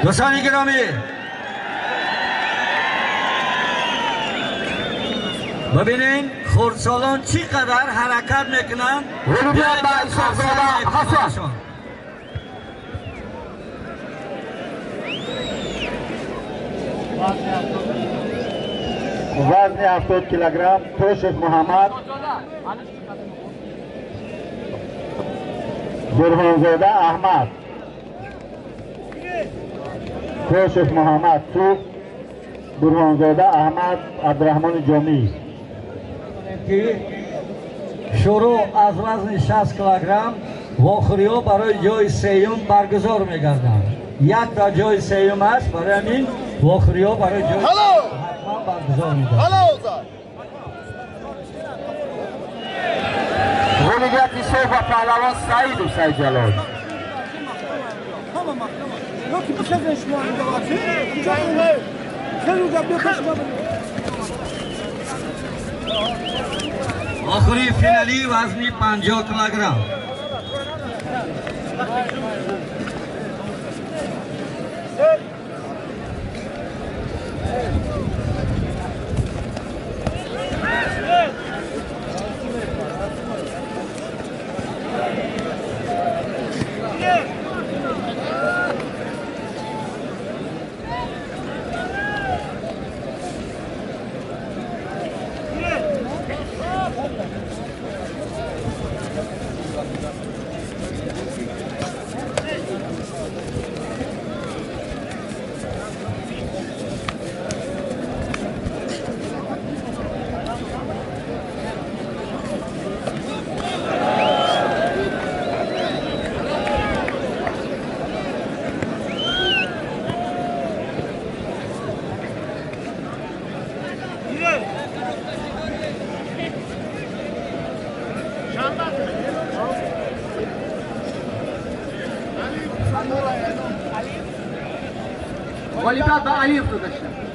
دوستان گرامی، ببینین خردسالان چی قدر حرکت میکنن. وزن 70 کیلوگرم توشف محمد، برهانزاده احمد. توشف محمد تو، برهانزاده احمد، عبدالرحمن جامی. شروع از وزن 60 کیلوگرم واخری‌ها برای جای سیوم برگزار می‌گردند. یک تا جای سیوم است، برای همین واخری‌ها برای جای حتما برگزار می‌گردند. غالبیت صبح و پهلوان سعید و سعید جلال. آخری فینالی وزنی 50 کیلوگرم. غالبیت به علیف داده شد.